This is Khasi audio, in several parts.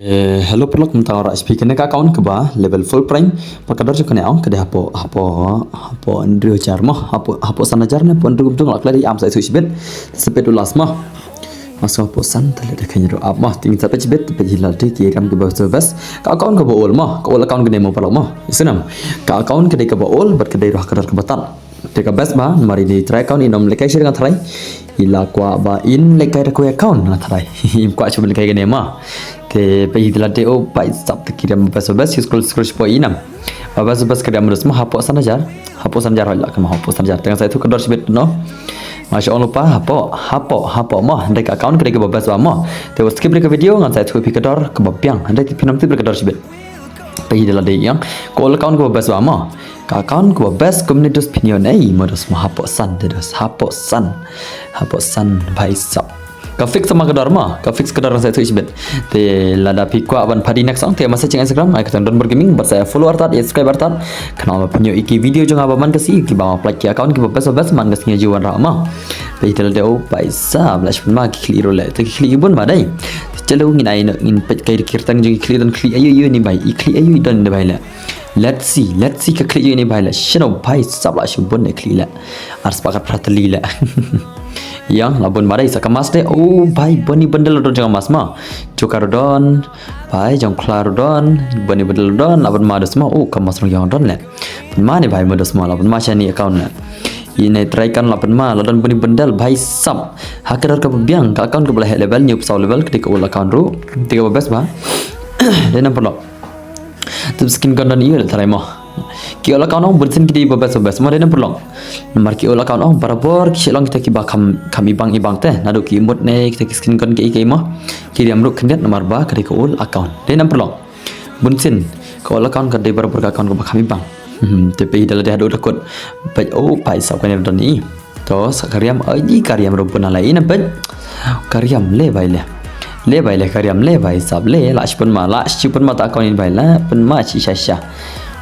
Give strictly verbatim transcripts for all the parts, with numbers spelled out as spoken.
Eh, hello paralok, mynta ngan rah ïa phi kane ka account kaba level full prime. Bad ka dor jong kane ong ka dei hapoh, hapoh, hapoh hynriew hajar mo, hapoh, hapoh san hajar ne hapoh hynriew kumto nga la klet, ym sa ïathuh shibit. Sa peit u last mo. Mas hapoh san, te lada kheiñ ruh ap mo. Te ngin sa peit shibit, te peit hi lade ki riam kiba best best. Ka account kaba old mo, ka old account kane mo paralok mo. Ïa sngewbha. Ka account ka dei kaba old, bad ka dei ruh ha ka dor kaba tad. Te ka best bha, namar ine i trai account in ym lehkai shuh nga trai. I la kwah ba in lehkai da kawei account nga trai. Im kwah shuh ban lehkai kane mo. Te peit hi lade, oh, peit sap te ki riam best best, ïa scroll, scroll shipor i nam. Ba best best ki riam best mo hapoh san hajar. Hapoh san hajar hoi la kane mo hapoh san hajar. Te ngan sa ïathuh ka dor shibit no. Nga shu ong lypa hapoh, hapoh, hapoh mo. Hynrei ka account ka dei kaba best bha mo. Te wat skip ïa ka video, ngan sa ïathuh ïa phi ka dor kaba biang. Hynrei te phin ym tip ïa ka dor shibit. Peit hi lade ïa. Ka old account kaba best bha mo. Ka account kaba best kumne dos phin ïoh ne mo dos mo hapoh san te dos hapoh san. Hapoh san bhai sap. Ka fix mo ka dor mo. Ka fix ka dor ngan sa ïathuh shibit. Te lada phi kwah ban phadi next song te message Instagram ai ka tang Don Bor Gaming bad sa follow artat, subscribe artat. Khnang ba phin ïoh ïa ki video jong nga ba man ka sngi kiba nga pynlait ki account kiba best best man ka sngi ju wanrah mo. Peit hi lade, oh peit sap, la shibun ma ki khlieh ruh leh. Te ki khlieh ki bun ma dei. Te chalo ngin ai noh, ngin peit kai ki kyrteng jong ki khlieh don khlieh aïu aïu ne bhai. I khlieh aïu i don ne bhai leh. Let's see, let's see ka khlieh aïu ne bhai leh. Shano bhai sap la shibun ne khlieh leh. Ar spah khatphra tylli leh. Ïa, la bun ma dei sa ka mask te. Oh bhai, bun i bundle ruh don jong ka mask mo. Joker ruh don. Bhai, jong khla ruh don. Bun i bundle ruh don, la bun ma dos mo. Oh, ka mask ruh ïa don leh. Pynma ne bhai mo dos mo, la pynma shane account ne. Ine trai kan la pynma, la don bun i bundle bhai sap. Ha ka dor kaba biang, ka account kaba la heh level, hynñiew phew saw level, ka dei ka old account ruh. Te kaba best bha. Dei nam paralok. Te skin gun don ïa leh trai mo. Ki old account ong bun sien ki dei ba best ba best mo dei nam paralok. Namar ki old account ong barabor ki shu long kita kiba kham, kham ibang ibang te. Naduh ki emote ne kita ki skin gun kiei kiei mo. Ki riam ruh khyndiat namar ba ka dei ka old account. Dei nam paralok. Bun sien, ka old account ka dei barabor ka account kaba kham ibang. Hmm, te peit hi lade haduh da kut. Peit, oh peit sap kane don i. To sa ka riam, ai ka riam ruh bun leh i nam peit. Ka riam leh bhai leh. Leh bhai leh ka riam leh bhai sap leh la shibun ma, la shibun ma ta account in bhai la pynma shisha sha.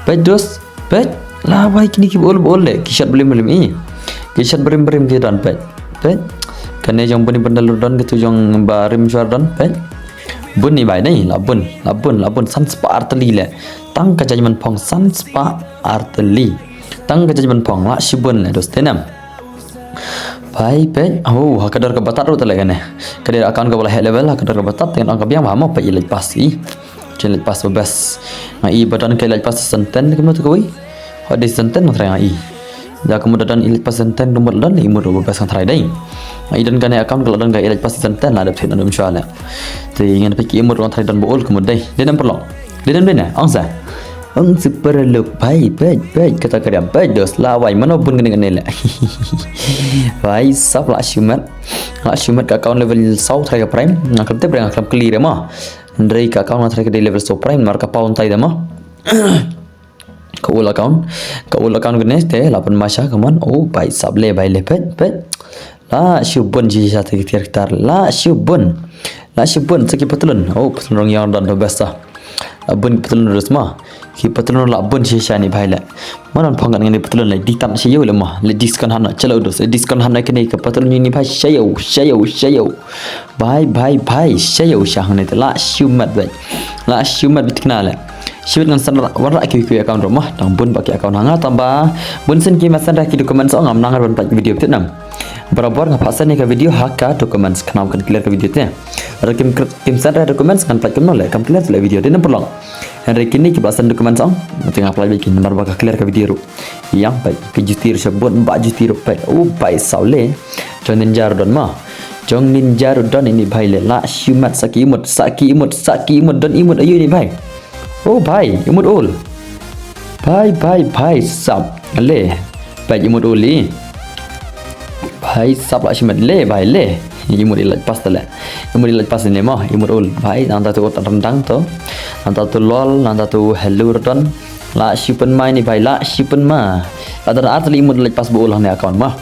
Peit dos, peit la bhai kine kiba old ba old leh ki shot brim brim i. Ki shot brim brim ki don peit. Peit. Kane jong bun i bundle ruh don, kitu jong ba rim shuwa don peit. Bun i bhai dei, la bun, la bun, la bun, san spah ar tylli leh. Tang ka judgment phong san spah ar tylli. Tang ka judgment phong la shibun leh dos te nam. Bhai peit, oh, ha ka dor kaba tad ruh te leh kane. Ka dei account kaba la heh level, ha ka dor kaba tad te ngan ong ka biang bha mo peit elite pass i. Elite pass ba best. Nga i ba don ka elite pass season ten kumno te kawei. Hot dei season ten nga trai nga i. Ïa ka mut da don elite pass season ten, ka mut la don emote ruh ba best nga trai dei. Nga i don kane account ka la don ka elite pass season ten la dep thied nadum shuwa leh. Te ngan peit ki emote ruh nga trai don ba old ka mut dei. Dei nam paralok. Dei nam dei na, ong sa. Ong sa paralok bhai, peit, peit, kata ka riam, peit, dos, la wai, mano bun kane kane leh. Bhai sap la shu met. La shu met ka account level saw trai ka prime. Nga khlem tip re, nga khlem kylli re mo. Hynrei ka account nga trai ka dei level saw prime, namar ka paw ntai da mo. Ka old account, ka old account kane te la pynma sha ka mon. Oh bhai sap leh bhai leh peit peit. La shu bun shisha te ki tiar ki tar. La shu bun. La shu bun sa ki patlun. Oh patlun rong ïa don the best sa. La bun ki patlun dos ma. Ki patlun la bun shisha ne bhai leh. Manon phong ngan ngan patlun leh di tam sha ïew leh ma. Leh discount hana chalo dos. Leh discount hana kane ka patlun ne bhai sha ïew sha ïew sha ïew. Bhai bhai bhai sha ïew sha hangne te la shu met bhai. La shu met bit kna leh. Shu met ngan san wanrah ki ki account ruh ma. Tang bun ba ki account hanga tang ba bun sien ki ma san da ki documents ong ngam nang ban pat video bit nam. Barabor nga phah send ïa ka video ha ka documents khnang kan clear ka video te. Lada kim, kim send ïa documents ngan pynlait kumno leh, kam clear leh video, dei na pynlong. Hynrei kine kiba send documents ong, nga te nga pynlait bad ki namar ba ka clear ka video ruh. Ïa, peit, ka juti ruh sha bun, ba juti ruh peit. Oh, peit saw leh. Jong Ninja ruh don ma. Jong Ninja ruh don ini bhai leh. La shu mat sa ki emote, sa ki emote, sa ki emote, don emote aïu ini bhai. Oh bhai, emote ul. Bhai, bhai, bhai, sap. Leh. Bhai, emote ul i. Bhai, sap la shu mat leh, bhai, leh. Emote elite pass te leh. Emote elite pass ne mo, emote ul. Bhai, nangta tu rendang tu. Nangta tu lol, nangta tu hello ruh don. La shu pynma ini bhai, la shu pynma. La don ar tylli emote elite pass ba ul hangne account ma.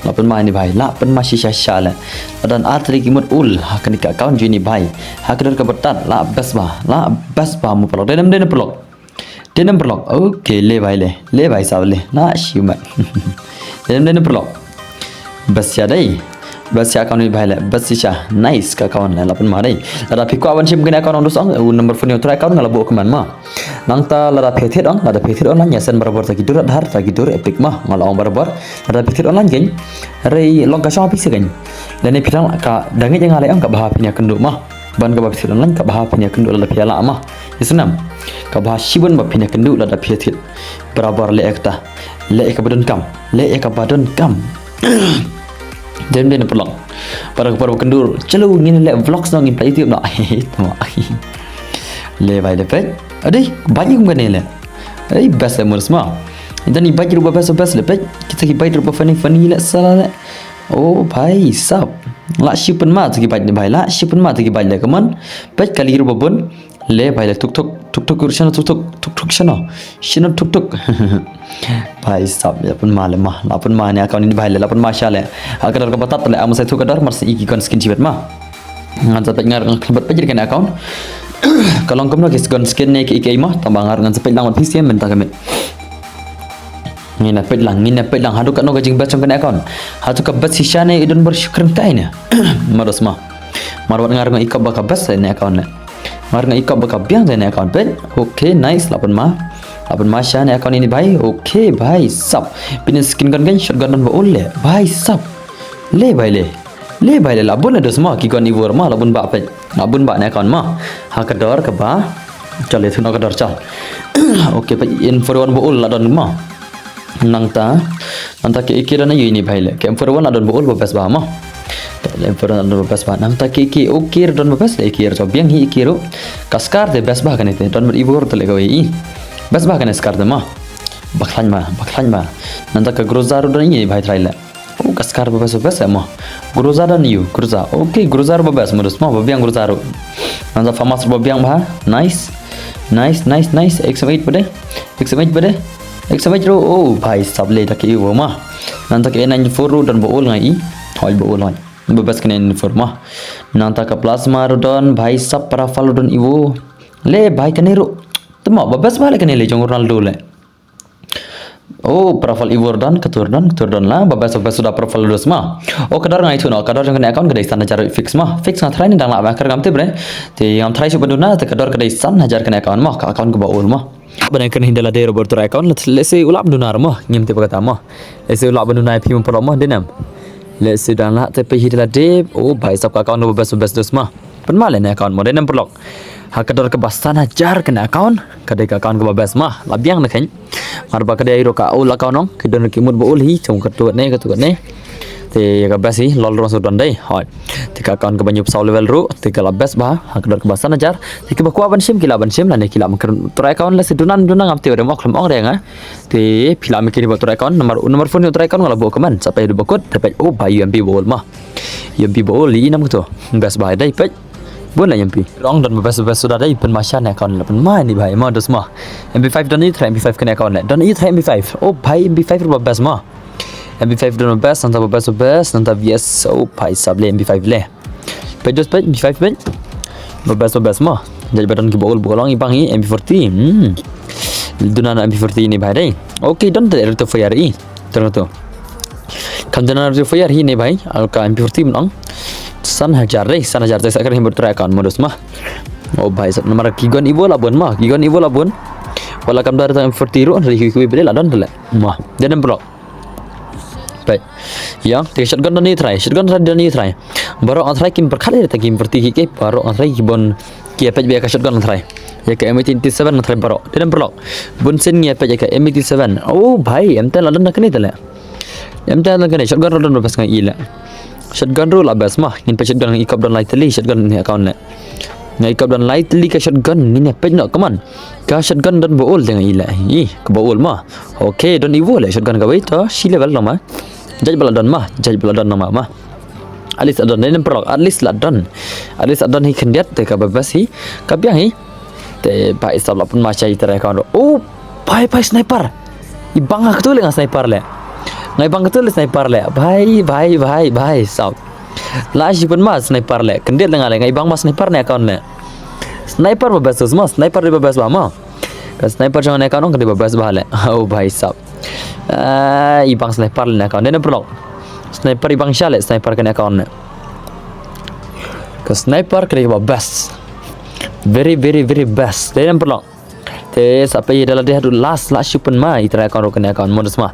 La pynma ini bhai, la pynma shisha shisha leh. La don ar tylli ki emote ul ha kane ka account jong ini bhai. Ha ka dor kaba tad, la best ba, la best ba mo paralok. Dei nam, dei nam paralok. Dei nam paralok. Okay, leh bhai leh. Leh bhai sap leh. La shu mat. Dei nam, dei nam paralok. Best shisha dei. Best shisha account ïa i bhai leh, best shisha. Nice ka account leh, la pynma dei. Lada phi kwah ban shim kane account ong, doh ong, u number phone ïa utu account nga la buh kumne ma. Nangta lada phi thied ong, lada phi thied online ïa send barabor ta ki dur Aadhaar, ta ki dur EPIC ma. Nga la ong barabor. Lada phi thied online kein. Hynrei long ka shong ha phi shisha kein. Lane phi dang ka dang ïa nga leh ong ka bha phin ïa kynduh ma. Ban kaba phi thied online ka bha phin ïa kynduh lada phi ïa lah ma. Ïa sngewbha. Ka bha shibun ba phin ïa kynduh lada phi thied. Barabor leh ïa kata. Leh ïa kaba donkam. Leh ïa kaba donkam. Dem dem paralok. Para para kynduh. Chalo ngin leh vlogs noh ngin plie YouTube noh. Tama. Leh bhai leh peit. Adei, bait ïa kum kane leh. Adei, best leh mur sma. Ita ni bait ruh ba best best leh peit. Kita ki bait ruh ba funny funny leh sala leh. Oh bhai sab. Lah shu pynma ta ki bait leh bhai, lah shu pynma ta ki bait leh, come on. Peit kali ruh ba bun. Leh bhai leh tuk tuk, tuk tuk ruh shano tuk tuk, tuk tuk shano. Shano tuk tuk. Bhai sab, la pynma leh ma, la pynma ne account ïa i bhai leh, la pynma shisha leh. Ha ka dor kaba tad leh, ym sa ïathuh ka dor, mar shu i ki gun skin shibit ma. Ngan sa peit, nga ruh ngan khlem pat peit ïa kane account. Ka long kumno ki gun skin ne ki, ki ma, tangba nga ruh ngan sa peit lang bad phi sha mynta ka miet. Ngin ïa peit lang, ngin ïa peit lang haduh katno ka jingbest jong kane account. Haduh ka best shisha ne i don bor shu kren kai ne. Ma doh sma. Mar wat nga ruh nga i kop ba ka best ne account ne. Nga ruh nga i kop ba ka biang ne account, peit. Okay, nice, la pynma. La pynma shisha ne account ïa i bhai. Okay bhai sab. Pynban skin gun gun, shotgun don ba ul leh. Bhai sab. Leh bhai leh. Leh bhai leh, la bun leh doh sma, ki gun i bor ma, la bun ba peit. La bun ba ne account ma. Ha ka dor kaba. Chal ïathuh noh ka dor chal. Okay, peit M four one ba ul la don ma. Nangta, nangta ki A K don ïa i bhai leh. Ki M four one la don ba ul ba best ba ma. Ki M four one la don ba best ba. Nangta ki A K, okay ruh don ba best leh, A K ruh biang hi A K ruh. Ka Scar te best ba kane te. Don bad i bor te leh kawei i. Best ba kane Scar te ma. Ba khlaiñ ma, ba khlaiñ ma. Nangta ka Groza ruh don ïa i bhai trai leh. Oh, ka Scar ba best ba best leh ma. Groza don ïa u, Groza. Okay, Groza ruh ba best, ma doh sma, ba biang Groza ruh. Nangta FAMAS ruh ba biang bha. Nice. Nice, nice, nice. X M eight ba dei. X M eight ba dei. X M eight ruh. Oh, bhai sab leh da ki i bor ma. Nangta ka A nine four ruh don ba ul nga i. Hoi ba ul hoi. Ba best ka A nine four ma. Nangta ka Plasma ruh don, bhai sab, Parafal ruh don i bor. Leh bhai kane ruh. Tama ba best ba leh kane leh jong Ronaldo leh. Oh, Parafal i bor don, ka tur don, ka tur don la, ba best, ba best suda Parafal doh sma. Oh, ka dor nga ïathuh noh, ka dor jong kane account ka dei san hajar fix ma. Fix nga try ne dang lah ba kar ngam tip re. Te ngam try shuh ban duna, te ka dor ka dei san hajar kane account ma, ka account kaba ul ma. Ban kane hi da lade ruh bad utu account, leh, lehse u lah ban duna ruh ma, ngim tip ba kata ma. Lehse u lah ban duna ïa phi ma paralok ma, dei ne em. Lehse dang lah te phi hi da lade, oh, bhai sab ka account ba best, ba best doh sma. Pynma leh ne account mo, dei ne em paralok. Ha ka dor kaba san hajar kane account, ka dei ka account kaba best ma, la biang ne khein. Mar ba ka dei ruh ka ul account ong, ki don ruh ki mut ba ul hi, jong katu ne, katu ne. Te ka best hi, lol ruh sa don dei, hoi. Te ka account kaba hynñiew phew saw level ruh, te ka la best ba, ha ka dor kaba san hajar. Te kiba kwah ban shim, ki lah ban shim, lane ki lah ban kren utu account lehse duna, duna ngam tip re mo, khlem ong re nga. Te phi lah mih kine ba utu account, number, number phone utu account nga la buh comment, sa peit haduh ba kut, te peit, oh bhai U M P ba ul ma. U M P ba ul, i nam katu. Best ba dei peit. Bun la U M P. Rong don ba best, ba best suda dei, pynma shisha ne account leh, pynma ïa i bhai, ma doh sma. M P five don i try M P five kane account leh. Don i try M P five. Oh bhai M P five ruh ba best ma. M P five don ba best, nangta ba best, ba best, nangta V S, oh bhai sab leh M P five leh. Peit doh peit, M P five peit. Ba best, ba best ma. Jait ba don kiba ul ba ul ong i bang hi M P forty. Hmm. Duna na M P forty ïa i bhai dei. Okay, don te rate of fire i. Tengok tu. Kam duna rate of fire hi ïa i bhai. Al ka M P forty mynta ong. San hajar dei, san hajar te sa kren hi bad utu account ma doh sma. Oh bhai sab, namar ki gun i bor la bun ma, ki gun i bor la bun. Wat la kam don rate of M P forty ruh, ri hui hui bad la don te leh. Ma, dei ne em paralok. Peit. Ïa, te shotgun don i try, shotgun try don i try. Baroh nga try kim pyrkhat ïa ta ki M forty ki, baroh nga try ki bun ki ïa peit ba ïa ka shotgun nga try. Ïa ka M eighty seven nga try baroh. Dei ne em paralok. Bun sien ngi ïa peit ïa ka M eighty seven. Oh bhai, em te la don da kane te leh. Em te la don kane, shotgun ruh don ba best nga i leh. Shotgun ruh la best ma, ngin peit shotgun nga i kop don lai tylli, shotgun ne account leh. Nga i kop don lai tylli ka shotgun, ngin ïa peit noh, come on. Ka shotgun don ba ul te nga i leh. Ih, kaba ul ma. Okay, don i bor leh shotgun kawei to, shi level long ma. Jait ba la don ma, jait ba la don long ma, ma. At least la don, dei ne em paralok, at least la don. At least la don hi khyndiat, te kaba best hi, ka biang hi. Te bhai sab la pynma shisha ïa utu account. Oh, bhai, bhai sniper. I bang ha katu leh nga sniper leh. Nga i bang katu leh sniper leh. Bhai, bhai, bhai, bhai sab. La shi pynma sniper leh. Khyndiat leh nga leh, nga i bang ma sniper ne account leh. Sniper ba best doh sma, sniper dei ba best ba ma. Ka sniper jong nga ne account ong ka dei ba best ba leh. Oh bhai sab. Ah, i bang sniper leh ne account. Dei ne em paralok. Sniper i bang sha le sniper kane account ne. Ka sniper kane ba best. Very very very best. Te nam paralok. Te sa peit da lade haduh last la shu pynmai i trai account ruh kane account mo da sma.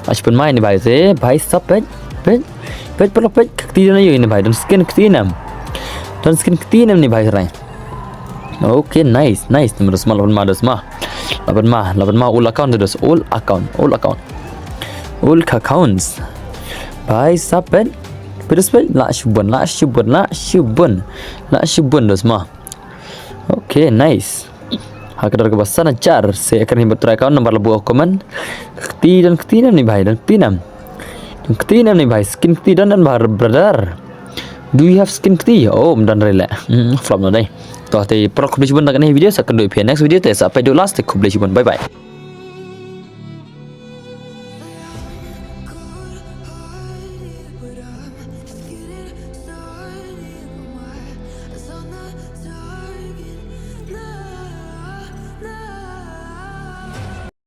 La shu pynmai ni bhai te bhai sa peit peit peit paralok peit ka kti don aïu ni bhai don skin kti nam. Don skin kti nam ni bhai trai. Okay, nice nice ni mo da sma la pynmai da sma. La pynmai la pynmai old account da dos old account old account. Old accounts. Bhai sa peit peit da sma la shu bun la shu bun la shu bun la shu bun da sma. Okay, nice. Ha ka dor kaba san hajar se kren hi ba trai account nambar la buh comment. Kti don kti nam ni bhai don kti nam. Don kti nam ni bhai skin kti don don bhai brother. Do you have skin kti? Oh, ym don re le. Hmm, flop na dei. To te paralok khublei shibun tang kane hi video sa kynduh ïa phi next video te sa peit haduh last te khublei shibun. Bye bye.